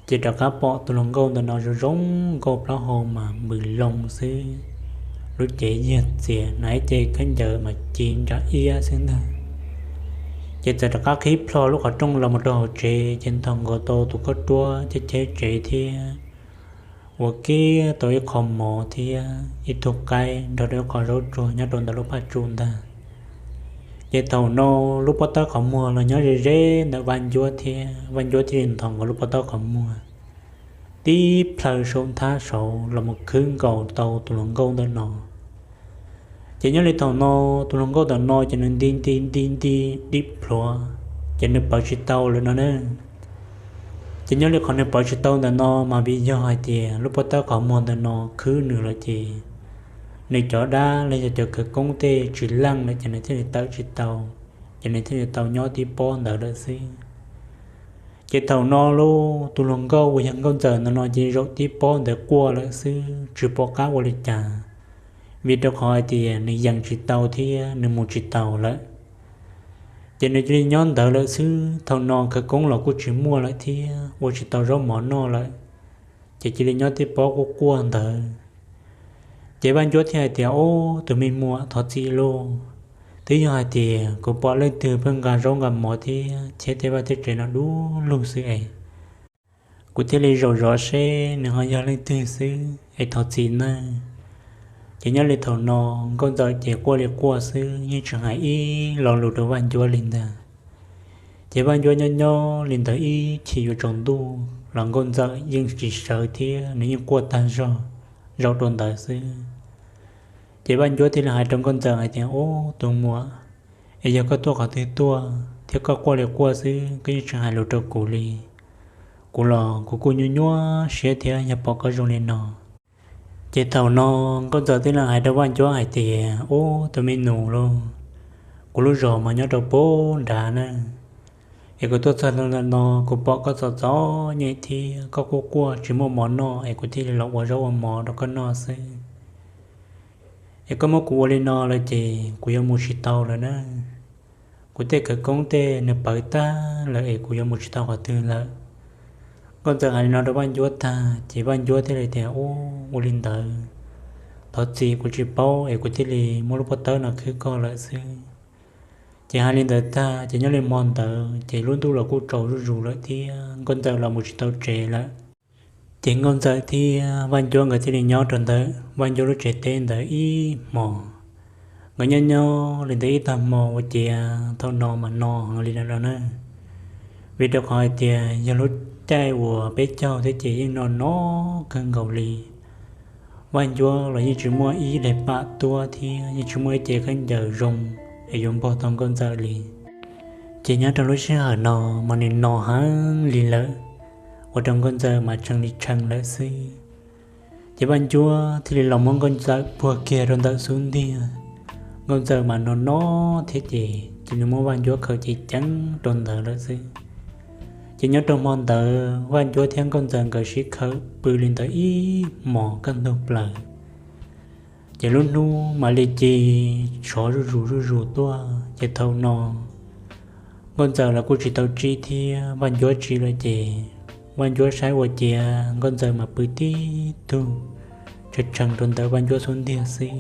ces rov qab pom tus hluas nkauj ntawm no zoo zoo nkauj plaub hau mas npws loo xwb, lub cev yiag txias, hnav ib ce khaub ncaws mas ci ntsa iab xwb ntag. Ces txawm rov qab qhib plho lub qhov rooj los mus rau hauv tsev, ces nthos nkaus tau tus khaub ruab cheb cheb tsev thiab ua kiag tau ib qho mov thiab ib tug qaib nrog rau ib qho zaub tsuag nyob rau ntawm lub phaj tsu ntag. Ces thaum no lub pob tawb qhov muag los nyob ze ze ntawm Vaj Ncuab thiab Vaj Ncuab thiaj li nthos nkaus lub pob tawb qhov muag tib plhaw saum nthab saud los mus khwb nkaus tau tus hluas nkauj ntawm no. Ces nyob li thaum no tus hluas nkauj ntawm no ces nws nti nti nti nti dim plhuav, ces nws pawv tsis tau lawm no na. Ces nyob li qhov nws pawv tsis tau ntawm no mas vim yog hais tias lub pob tawb qhov muag ntawm no khwb nws lawm ces nws cov dab los yog cov khawv koob tej tsis leej lawm ces nws thiaj li tawm tsis tau, ces nws thiaj li tau nyob tib pob ntawd lawm xwb. Ces thaum no lub tus hluas nkauj uas yog nkauj ntxawm ntawm no ces zaum tib pob ntawd quaj lawm xwb tsis pom qab ua li cas, vim rau qhov hais tias nws yees tsis tau thiab nws mus tsis tau lawm. Ces nws cia li nyob ntawd lawm xwb, thaum no khawv koob los kuj tsis muaj lawm thiab ua tsis tau zaub mov noj lawm, ces cia li nyob tib pob quaj quaj ntawd. Ces Vaj Ncuab thiaj hais tias, Ob, tus me muam, thov txim lauj. Twb yog hais tias kuv pom leej twg pheej nqa zaub nqa mov thiab cheb tej vaj tej tsev no du lug xwb es kuv thiaj li zaum zov seb nws ho yog leej twg xwb es thov txim nawb. Ces nyob li thaum no nkauj ntxawm ces quaj li quaj xwb yeej tsis hais ib lo lus rau Vaj Ncuab li ntag. Ces Vaj Ncuab nyob nyob li ntawd ib chim yuav tsaus ntuj los nkauj ntxawm yeej tsis sawv thiab nws yeej quaj tag zog zaum rau ntawd xwb. Ces Vaj Ncuab thiaj li hais rau nkauj ntxawm hais tias, Ob, tus muam, es yog koj tuaj qhov twg tuaj thiab koj quaj li quaj xwb koj yeej tsis hais lus rau kuv li. Kuv los kuv kuj nyuaj nyuaj siab thiab yog pom koj zoo li no. Ces thaum no nkauj ntxawm thiaj li hais rau Vaj Ncuab hais tias, Ub, tus me nus lauj, kuv lub zos mas nyob rau pem nrad na, es kuv tuaj txog ntawm no kuv pom koj txom txom nyem thiab koj quaj quaj tsis muaj mov noj es kuv thiaj li los ua zaub ua mov rau koj noj xwb. Es koj muab kuv ua li no lawm ces kuv yuav mus tsis tau lawm na. Kuv tej khawv koob tej nws pawv tag lawm es kuv yuav mus tsis tau qhov twg lawm. Nkauj ntxawm hais li no rau Vaj Ncuab tag ces Vaj Ncuab thiaj li tias, Ub, ua li ntawd thov txim, kuv tsis paub es kuv thiaj li muab lub pob tawb no khwb koj lawm xwb. Ces hais li ntawd tag ces nyob li hmo ntawd ces lub ntuj los kuj tsaus zuj zus lawm thiab nkauj ntxawm los mus tsis tau tsev lawm. Ces nkauj ntxawm thiab Vaj Ncuab nkawd thiaj li nyob rau ntawm Vaj Ncuab lub tsev teb ntawd ib hmos. Nkawd nyob nyob li ntawd ib tag hmo ua ciav thaum no mas no heev li no na, vim rau qhov hais tias yog lub caij uas peb caug thiab ces yeej no no kawg nkaus li. Vaj Ncuab los yeej tsis muaj ib daim pam tuab thiab yeej tsis muaj ib ce khaub ncaws zoo es yuav npog tau nkauj ntxawm li. Ces nyob rau lub sij hawm no mas nws no heev li lawm, ua rau nkauj ntxawm mas tshee li tshee lawm xwb. Ces Vaj Ncuab thiaj li los muab nkauj ntxawm puag kiag rau ntawm xub ntiag. Nkauj ntxawm mas no no thiab ces ces nws muab Vaj Ncuab khawm ceev ceev rau ntawd lawm xwb. Ces nyob rau hmo ntawd Vaj Ncuab thiab nkauj ntxawm nkawd sib khawm pw li ntawd ib hmos kaj ntug plaws. Ces lub hnub mam li ci sov zuj zus zuj zus tuaj ces thaum no nkauj ntxawm los kuj tsis tau tsib thiab Vaj Ncuab tsib lawm ces Vaj Ncuab saib ua ciav nkauj ntxawm mas pw tib tug tshee tshee rau ntawm Vaj Ncuab xub ntiag xwb.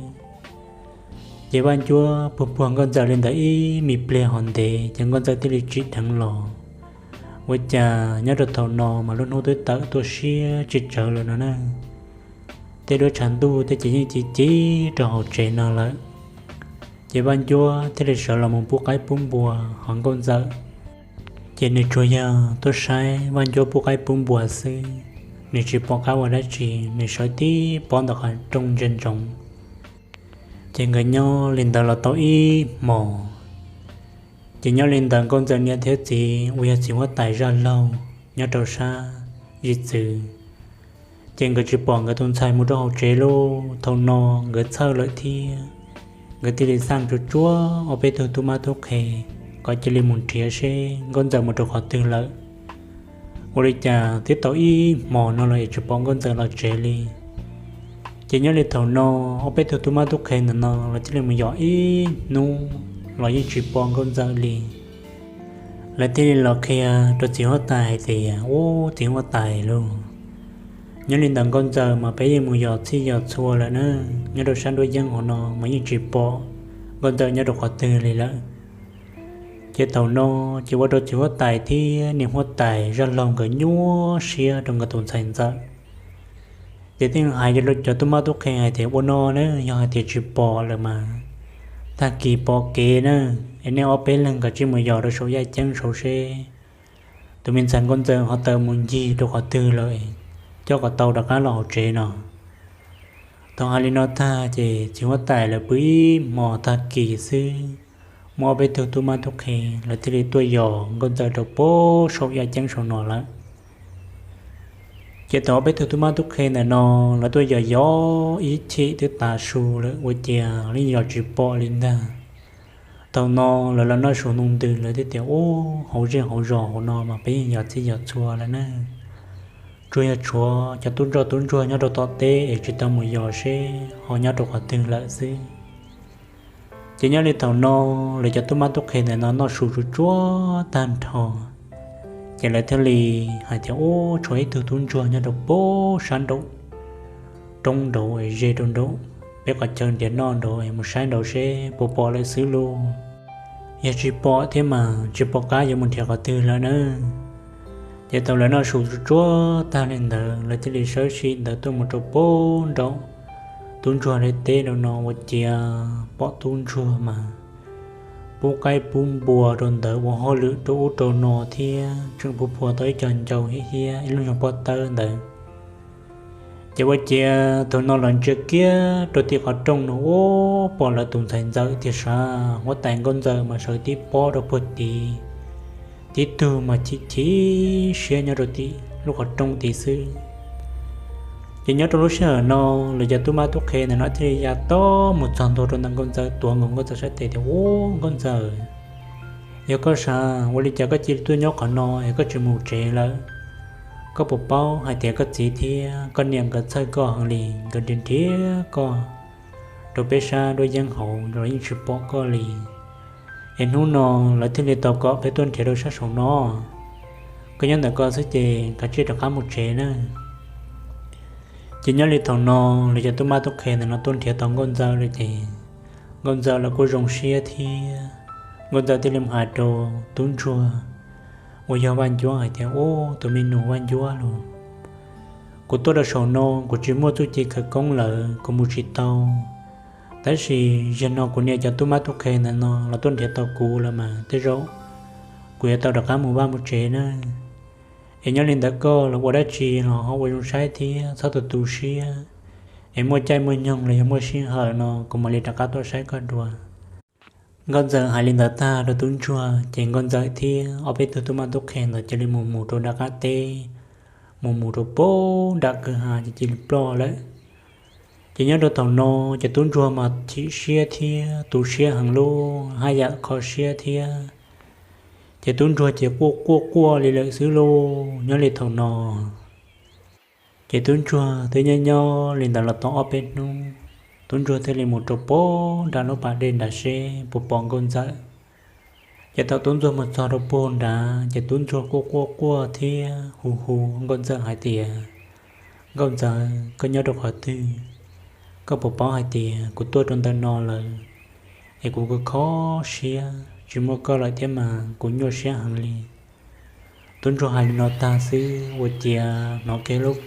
Ces Vaj Ncuab puag puag nkauj ntxawm li ntawd ib me pliag ho ntev ces nkauj ntxawm thiaj li tsim dheev los. Ua cas nyob rau thaum no mas lub hnub twb tawm tuaj siab tsis tsawv lawm no na. Tej duab tshav ntuj tej ces yeej ci ci rau hauv tsev no lawm. Ces Vaj Ncuab thiaj li sawv los mus pub qaib pub npua ho nkauj ntxawm ces nws tsuas yog tuaj saib Vaj Ncuab pub qaib pub npua xwb, nws tsis pom qab ua dab tsi, nws sawv tib pob ntawm qhov rooj ntsia ntsoov. Ces nkawd nyob li ntawd los tau ib hmos. Ces nyob li ntawd nkauj ntxawm niam thiab txiv uas yog txiv huab tais zaj laug nyob rau sab zim txwv, ces nkawd tsis pom nkawd tus ntxhais mus rau hauv tsev lauj. Thaum no nkawd txhawj lawm thiab nkawd thiaj li xaj tsuag tsuag ob peb tug tub mab tub qhe kom cia li mus nrhiav seb nkauj ntxawm mus rau qhov twg lawm. Ua li cas twb tau ib hmos no los es tsis pom nkauj ntxawm los tsev li. Ces nyob li thaum no, ob peb tug tub mab tub qhe ntawm no lawv thiaj li mus yos ib hnub los yeej tsis pom nkauj ntxawm li. Lawv thiaj li los qhia rau txiv huab tais hais tias, Ub, txiv huab tais lauj, nyob li ntawm nkauj ntxawm mas peb yeej mus yos txhij yos txhua lawm na, nyob rau sab nruab yeeb hauv no mas yeej tsis pom nkauj ntxawm nyob rau qhov twg li lawm. Ces thaum no ces ua rau txiv huab tais thiab niam huab tais zaj laug nkawd nyuaj siab rau nkawd tus ntxhais ntxawm. Ces thiaj hais rau cov tub mab tub qhe hais tias, Ua no na, yog hais tias tsis pom lawm mas tag kis pom kev na, es nej ob peb leeg kav tsij mus yos rau saum yaj ceeb saud seb tus me ntxhais nkauj ntxawm ho tawm mus ncig rau qhov twg lawm, coj kom tau rov qab los hauv tsev no. Thaum hais li no tag ces txiv huab tais lawv pw ib hmos tag kis xwb, muaj ob peb tug tub mab tub qhe lawv thiaj li tuaj yos nkauj ntxawm rau puag saum yaj ceeb saum no lawm. Ces thaum ob peb tug tub mab tub qhe ntawm no lawv tuaj yos yos ib chim twb tav su lawm ua ciav yeej yos tsis pom li ntag. Thaum no lawv los noj su noj ntws lawv thiaj tias, Ub, hauv zej hauv zos hauv no mas peb yeej yos txhij yos txhua lawm na, tsuas yog tshuav cov tub ntsoj tub ntsuag nyob rau tom teb es tsis tau mus yos seb ho nyob rau qhov twg lawm xwb. Ces nyob li thaum no, lawv cov tub mab tub qhe ntawm no noj su tsuj tsuav tag nrho, ces lawv thiaj li hais tias, Ub, tshuav ib tug tub ntsuag nyob rau puag sab nraum roob nraud es ze rau nraum peb qhov chaw nrhiav noj nraud es mus saib nraud seb puas pom lawm xwb lauj. Yog tsis pom thiab mas tsis pom qab yuav mus nrhiav qhov twg lawm na. Ces thaum lawv noj su tsuj tsuav tag li ntawd lawv thiaj li sawv sim ntawd tuaj mus rau puag nraum tub ntsuag lawv teb rau no ua ciav pom tub ntsuag mas pub qaib pub npua rau ntawd ua hauj lwm rau ub rau no thiab tseem pub phua tau ib co ncau hiab hiab ib lub nyuag pob tawb ntawd. Ces ua ciav thaum no los ntsia kiag rau tim qhov rooj no ua pom lawv tus ntxhais ntxawm thiab sav huab tais nkauj ntxawm mas sawv tib pob rau puag tid, tib tug mas chim chim siab nyob rau tim lub qhov rooj tid xwb. Ces nyob rau lub sij hawm no, lawv cov tub mab tub qhe ntawm no thiaj li ya tau mus txog ntua rau ntawm nkauj ntxawm tuav nkaus nkauj ntxawm sab tes tias, Ub, nkauj ntxawm, yog koj sav, ua li cas koj cia li tuaj nyob qhov no es koj tsis mus tsev lawm? Koj puas paub hais tias koj txiv thiab koj niam nkawd txhawj koj heev li, nkawd nrhiav nrhiav koj rau peb sab nruab yeeb hauv los yeej tsis pom koj li. Es hnub no lawv thiaj li tau kom peb tuaj nrhiav rau sab saum no. Koj nyob ntawm ko xwb ces kav tsij rov qab mus tsev na. Ces nyob li thaum no, lawv cov tub mab tub qhe ntawm no tuaj nrhiav tau nkauj ntxawm lawm ces nkauj ntxawm los kuj zoo siab thiab. Nkauj ntxawm thiaj li mus hais rau tub ntsuag uas yog Vaj Ncuab hais tias, Ub, tus me nus Vaj Ncuab lauj, kuv tuaj rau saum no kuv tsis muaj txuj ci khawv koob lawm kuv mus tsis tau. Tab sis zaum no kuv niam cov tub mab tub qhe ntawm no los tuaj nrhiav tau kuv lawm mas tej zaum kuv yuav tau rov qab mus vaj mus tsev na. Es nyob li ntawd koj los ua dab tsi los ho ua zoo saib thiab txhob tu tu siab. Es muaj caij muaj nyoog los yog muaj sij hawm no kuv mam li rov qab tuaj saib koj dua. Nkauj ntxawm hais li ntawd tag rau tub ntsuag ces nkauj ntxawm thiab ob peb tug tub mab tub qhe ntawd cia li mus mus rau nram qab teb, mus mus rau puag nram kwj ha ces cia li ploj lawm. Ces nyob rau thaum no ces tub ntsuag mas chim siab thiab tu siab heev lub haj yam kho siab thiab. Ces tub ntsuag ces quaj quaj quaj li lawm xwb lauj. Nyob li thaum no ces tub ntsuag twb nyob nyob li ntawd los tau ob peb hnub, tub ntsuag thiaj li mus rau puag nram lub pas dej nrad seb puas pom nkauj ntxawm. Ces thaum tub ntsuag mus txog rau puag nrad ces tub ntsuag quaj quaj quaj thiab hu hu nkauj ntxawm hais tias, Nkauj ntxawm, koj nyob rau qhov twg? Koj puas paub hais tias kuv tuaj rau ntawm no lawm es kuv kho siab tsis muaj koj lawm thiab mas kuv nyuaj siab heev li. Tub ntsuag hais li no tag xwb ua ciav hnov kiag lub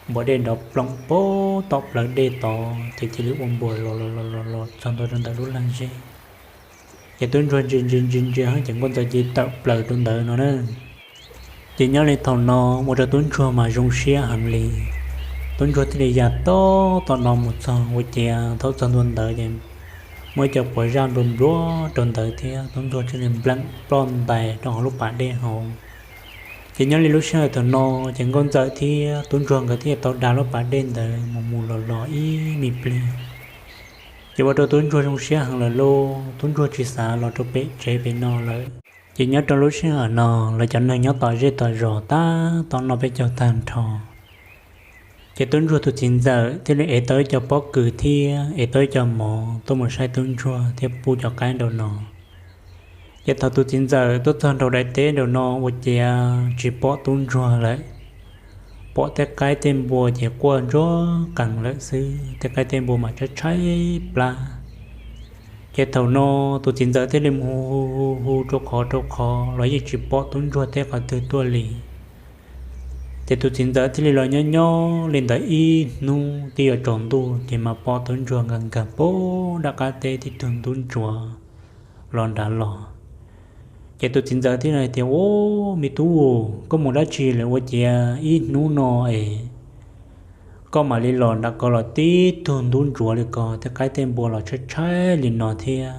npuas dej nrov ploom puag tom plawv dej tod ces cia li ua npuas los los los los txog ntua rau ntawm lub lag zeb. Ces tub ntsuag ntsia ntsia ntsia ntsia ces nkauj ntxawm cia li tawm plaws rau ntawd no na. Ces nyob li thaum no ua rau tub ntsuag mas zoo siab heev li. Tub ntsuag thiaj li ya tau tom no mus txog ua ciav thaum txog ntua ntawd ces muaj ib co quav zaj nplua nplua rau ntawd thiab tub ntsuag thiaj li npleem ploj ntais rau hauv lub pas dej hauv. Ces nyob li lub sij hawm thaum no ces nkauj ntxawm thiab tub ntsuag nkawd thiaj tau da lub pas dej ntawd mus mus los los ib me pliag. Ces ua rau tub ntsuag zoo siab heev lawm lauj, tub ntsuag tsis xav los rau pem tsev pem no lawm. Ces nyob rau lub sij hawm no, lawv cov neeg nyob tom zej tom zos tab tom noj peb caug tag nrho. Ces tub ntsuag tus txiv ntxawm thiaj li ev tau ib co pob kws thiab ev tau ib co mov tuaj mus saib tub ntsuag thiab pub cov qaib nraum no. Ces thaum tus txiv ntxawm tuaj txog nraum daim teb nraum no ua ciav tsis pom tub ntsuag lawm, pom tej qaib tej npua ces quaj ntsuag qees lawm xwb, tej qaib tej npua mas tshaib tshaib plab. Ces thaum no tus txiv ntxawm thiaj li mus hu hu hu rau qhov rau qhov los yeej tsis pom tub ntsuag teb qhov twg tuaj li. Ces tus txiv ntxawm thiaj li los nyob nyob li ntawd ib hnub twb yuav tsaus ntuj ces mas pom tub ntsuag nkag nkag pem nram qab teb tib tug ntub ntsuav los nrad los. Ces tus txiv ntxawm thiaj hais tias, Ub, me tub, koj mus dab tsi lawm ua ciav ib hnub no es koj mam li los nram ko los tib tug ntub ntsuav li ko, tej qaib tej npua los tshaib tshaib li no thiab?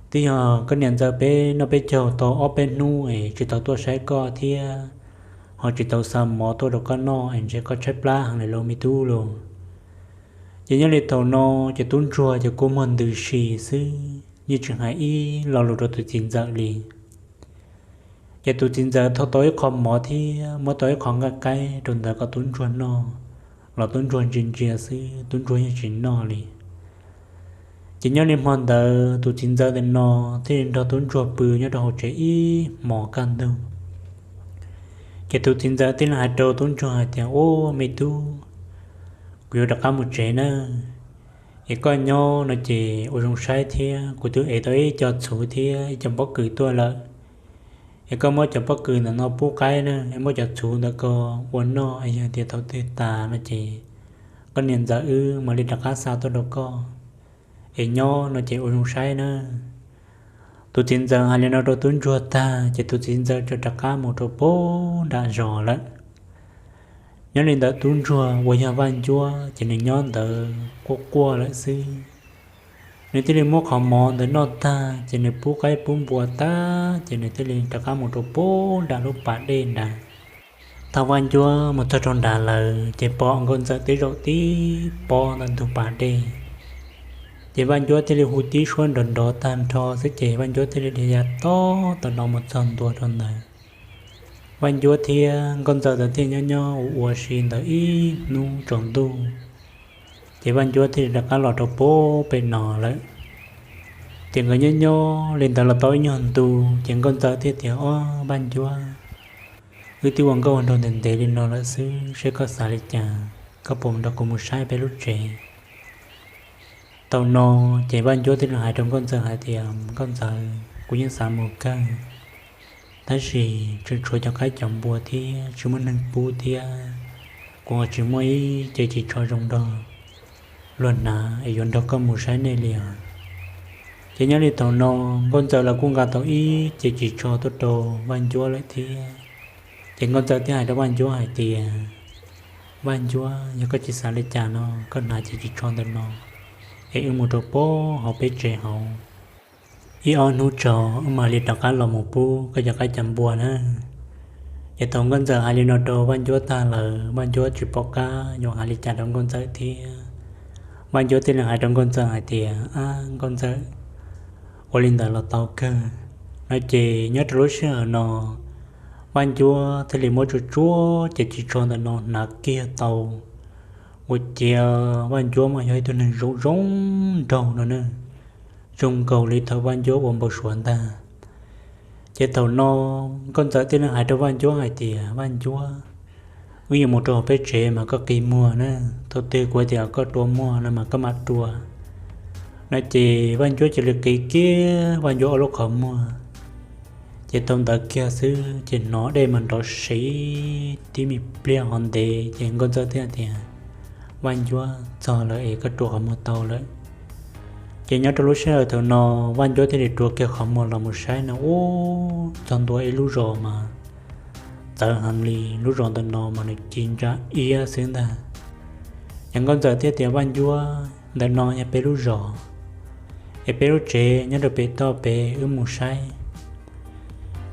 Twb yog koj niam ntxawm peb noj peb caug tau ob peb hnub es tsis tau tuaj saib koj thiab, ho tsis tau xa mov tuaj rau koj noj es ntshe koj tshaib plab heev lawm lauj me tub lauj. Ces nyob li thaum no ces tub ntsuag ces kua muag ntws si xwb, yeej tsis hais ib lo lus rau tus txiv ntxawm li. Ces tus txiv ntxawm thau tau ib qho mov thiab muab tau ib qho nqaij qaib rau ntawd kom tub ntsuag noj, los tub ntsuag ntsia ntsia xwb, tub ntsuag yeej tsis noj li. Ces nyob li hmo ntawd tus txiv ntxawm ntawm no thiaj li nrog tub ntsuag pw nyob rau hauv tsev ib hmos kaj ntug. Ces tus txiv ntxawm thiaj li hais rau tub ntsuag hais tias, Ub, me tub, kuv yuav rov qab mus tsev nawb, es koj nyob no ces ua zoo saib thiab, kuv twb ev tau ib co txhuv thiab ib co pob kws tuaj lawm. Es koj muab cov pob kws ntawm no pub qaib na, es muab cov txhuv ntawd ko ua noj, es yog tias thaum twg tas no ces koj niam ntxawm wb mam li rov qab xa tuaj rau koj. Es nyob no ces ua zoo saib na. Tus txiv ntxawm hais li no rau tub ntsuag tag ces tus txiv ntxawm txawm rov qab mus rau pem nram zos lawm. Nyob li ntawd tub ntsuag uas yog Vaj Ncuab ces nws nyob ntawd quaj quaj lawm xwb. Nws thiaj li muab qhov mov ntawd noj tag ces nws pub qaib pub npua tag ces nws thiaj li rov qab mus rau pem nram lub pas dej nrad. Thaum Vaj Ncuab mus txog rau nrad lawm ces pom nkauj ntxawm twb zaum tib pob ntawm ntug pas dej. Ces Vaj Ncuab thiaj li hu tib suab nrov nrov tag nrho xwb ces Vaj Ncuab thiaj li dhia ya tob tom no mus txog ntua rau ntawd. Vaj Ncuab thiab nkauj ntxawm ntawd thiaj nyob nyob ua ua si ntawd ib hnub tsaus ntuj, ces Vaj Ncuab thiaj li rov qab los rau pem pem no lawm. Ces nkawd nyob nyob li ntawd los tau ib nyuag ntu, ces nkauj ntxawm thiaj tias, Ob, Vaj Ncuab, wb twb ua nkauj nraug ntev ntev li no lawm xwb, seb koj xav li cas, koj puas nrog kuv mus saib peb lub tsev? Thaum no ces Vaj Ncuab thiaj li hais rau nkauj ntxawm hais tias, Nkauj ntxawm, kuv yeej xav mus kawg, tab sis tseem tshuav cov qaib cov npua thiab tsis muaj neeg pub thiab, kuv ho tsis muaj ib ce ris tsho zoo nrog luag hnav es yuav nrog koj mus saib nej li os. Ces nyob li thaum no nkauj ntxawm los kuj nqa tau ib ce ris tsho tuaj rau Vaj Ncuab lawm thiab. Ces nkauj ntxawm thiaj hais rau Vaj Ncuab hais tias, Vaj Ncuab, yog koj tsis xav li cas no, koj hnav ce ris tsho ntawm no es wb mus rau pem hauv peb tsev hauv, ib ob hnub tso wb mam li rov qab los mus pub koj cov qaib cov npua na. Ces thaum nkauj ntxawm hais li no rau Vaj Ncuab tag lawm, Vaj Ncuab tsis pom qab yuav hais li cas rau nkauj ntxawm thiab. Vaj Ncuab thiaj li hais rau nkauj ntxawm hais tias, Ab, nkauj ntxawm, ua li ntawd los tau kawg. No ces nyob rau lub sij hawm no Vaj Ncuab thiaj li muab tsuj tsuab ces ris tsho ntawm no hnav kiag tau. Ua ciav Vaj Ncuab mas yog ib tug neeg zoo zoo nraug no ne, zoo nkaus li thaum Vaj Ncuab ua npau suav ntag. Ces thaum no nkauj ntxawm thiaj li hais rau Vaj Ncuab hais tias, Vaj Ncuab, wb yuav mus rau hauv peb tsev mas koj qi muag na, thaum twg kuv tias koj rua muag no mas koj mam rua. No ces Vaj Ncuab cia li qi kiag Vaj Ncuab ob lub qhov muag. Ces thaum ntawd kiag xwb ces hnov dej mas nrov siv tib me pliag ho ntev, ces nkauj ntxawm thiaj tias, Vaj Ncuab, txog lawm es koj rua qhov muag tau lawm. Ces nyob rau lub sij hawm thaum no Vaj Ncuab thiaj li rua kiag qhov muag los mus saib no, ub, txog ntua ib lub zos mas txawv heev li, lub zos ntawm no mas nws ci ntsa iab xwb ntag. Ces nkauj ntxawm thiaj tias, Vaj Ncuab, ntawm no yog peb lub zos, es peb lub tsev nyob rau pem toj pem, wb mus saib.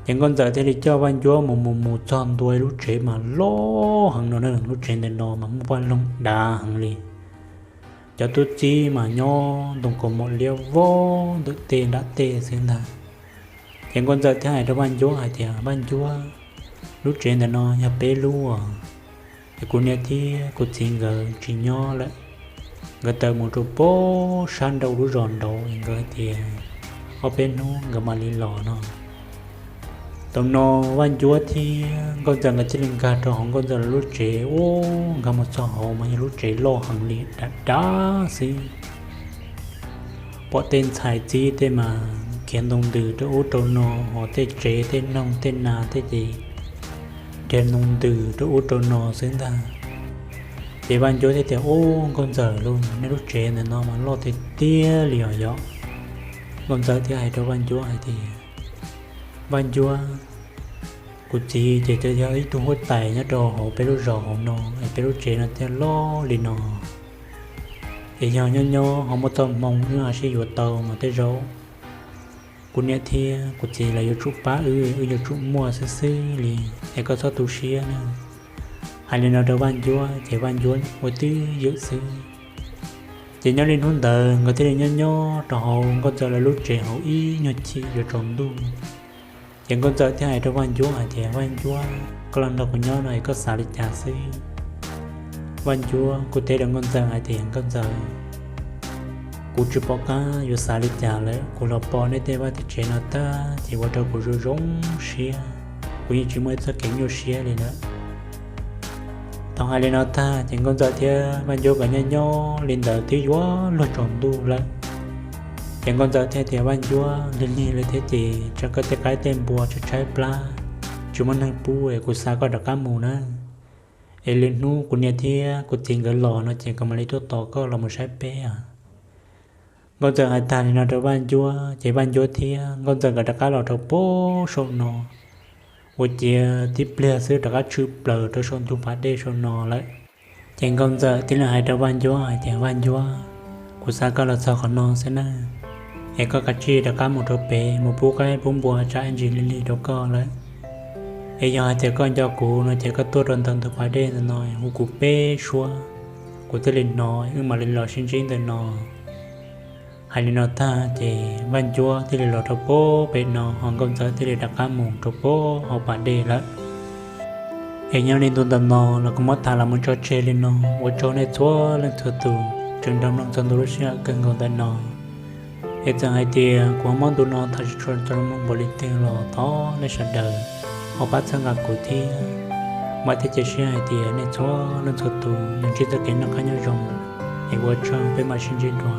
Ces nkauj ntxawm thiaj li coj Vaj Ncuab mus mus mus txog ntua ib lub tsev mas loj heev no na, lub tsev ntawm no mas muaj vaj loog dav heev li. Cov tub txib mas nyob ntoo kaus mom liab vog ntawm tej nram tej xwb ntag. Ces Nkauj Ntxawm thiaj hais rau Vaj Ncuab hais tias, Vaj Ncuab, lub tsev ntawm no yog peb lub os, es kuv niam thiab kuv txiv nkawd tsis nyob lawm. Nkawd tawm mus rau pem sab nraud lub zos nraud, nkawd tias ob peb hnub nkawd mam li los no. Thaum no Vaj Ncuab thiab Nkauj Ntxawm nkawd thiaj li nkag rau hauv Nkauj Ntxawm lawv lub tsev. Ua nkag mus txog hauv mas yog lub tsev loj heev li, dav dav xwb. Pom tej ntxhais txib tej mas khiav ntoo ntws rau ub rau no, ho tej tsev tej noog tej nas tej ces dhia ntoo ntws rau ub rau no xwb ntag. Ces Vaj Ncuab thiaj tias, Ub, Nkauj Ntxawm lauj, nej lub tsev ntawm no mas loj tiag tiag li os yom. Nkauj Ntxawm thiaj hais rau Vaj Ncuab hais tias, Vaj Ncuab, kuv txiv ces yog ib tug huab tais nyob rau hauv peb lub zos hauv no es peb lub tsev no thiaj loj li no. Es yog nyob nyob ho muaj txoj hmoo wb ho sib yuav tau mas tej zaum kuv niam thiab kuv txiv lawv yuav tsum pab wb, wb yuav tsum muaj xwb xwb li, es koj txhob tu siab na. Hais li no rau Vaj Ncuab ces Vaj Ncuab ua twj ywm xwb. Ces nyob li hnub ntawd nkawd thiaj li nyob nyob rau hauv Nkauj Ntxawm lawv lub tsev hauv ib nyuag chim yuav tsaus ntuj. Ces Nkauj Ntxawm thiaj hais rau Vaj Ncuab hais tias, Vaj Ncuab, koj los nrog kuv nyob no es koj xav li cas xwb? Vaj Ncuab kuj teb rau Nkauj Ntxawm hais tias, Nkauj Ntxawm, kuv tsis pom qab yuav xav li cas lawm, kuv los pom nej tej vaj tej tsev no tag ces ua rau kuv zoo zoo siab, kuv yeej tsis muaj ib txoj kev nyuaj siab li lawm. Thaum hais li no tag ces Nkauj Ntxawm thiab Vaj Ncuab nkawd nyob nyob li ntawd twb yuav luag tsaus ntuj lawm. Ces Nkauj Ntxawm thiaj tias, Vaj Ncuab, lig lig lawm thiab ces tsam koj tej qaib tej npua tshaib tshaib plab, tsis muaj neeg pub es kuv xa koj rov qab mus na. Es lwm hnub kuv niam thiab kuv txiv nkawd los no ces kuv mam li tuaj tos koj los mus saib peb. Nkauj Ntxawm hais tag li no rau Vaj Ncuab ces Vaj Ncuab thiab Nkauj Ntxawm nkawd rov qab los rau pem saum no. Ua ciav tib pliag xwb rov qab tshwm plaws rau saum ntug pas dej saum no lawm. Ces Nkauj Ntxawm thiaj li hais rau Vaj Ncuab hais tias, Vaj Ncuab, kuv xa koj los txog qhov no xwb na, es koj kav tsij rov qab mus rau pem mus pub qaib pub npua tsam ib ntsis lig lig rau koj lawm. Es yog hais tias koj nco kuv no ces koj tuaj rau ntawm ntug pas dej ntawm no hu kuv peb suab, kuv thiaj li hnov, wb mam li los sib ntsib ntawm no. Hais li no tag ces Vaj Ncuab thiaj li los rau pem no, ho Nkauj Ntxawm thiaj li rov qab mus rau pem hauv pas dej lawm. Es nyob li ntu ntawm no los kuv muab tham los mus tso tseg li no, ua tsaug nej txhua leej txhua tus tseem nrog mloog txog ntu lub sij hawm kawg nkaus ntawm no. Es txawm hais tias kuv muab ntu no tham tsis tshua tau zoo mloog npaum li twg los thov nej sawv daws ho pab txhawb nqa kuv thiab. Vam thiab cia siab hais tias nej txhua leej txhua tus yuav ntsib txoj kev noj qab nyob zoo, es ua tsaug, peb mam sib ntsib dua.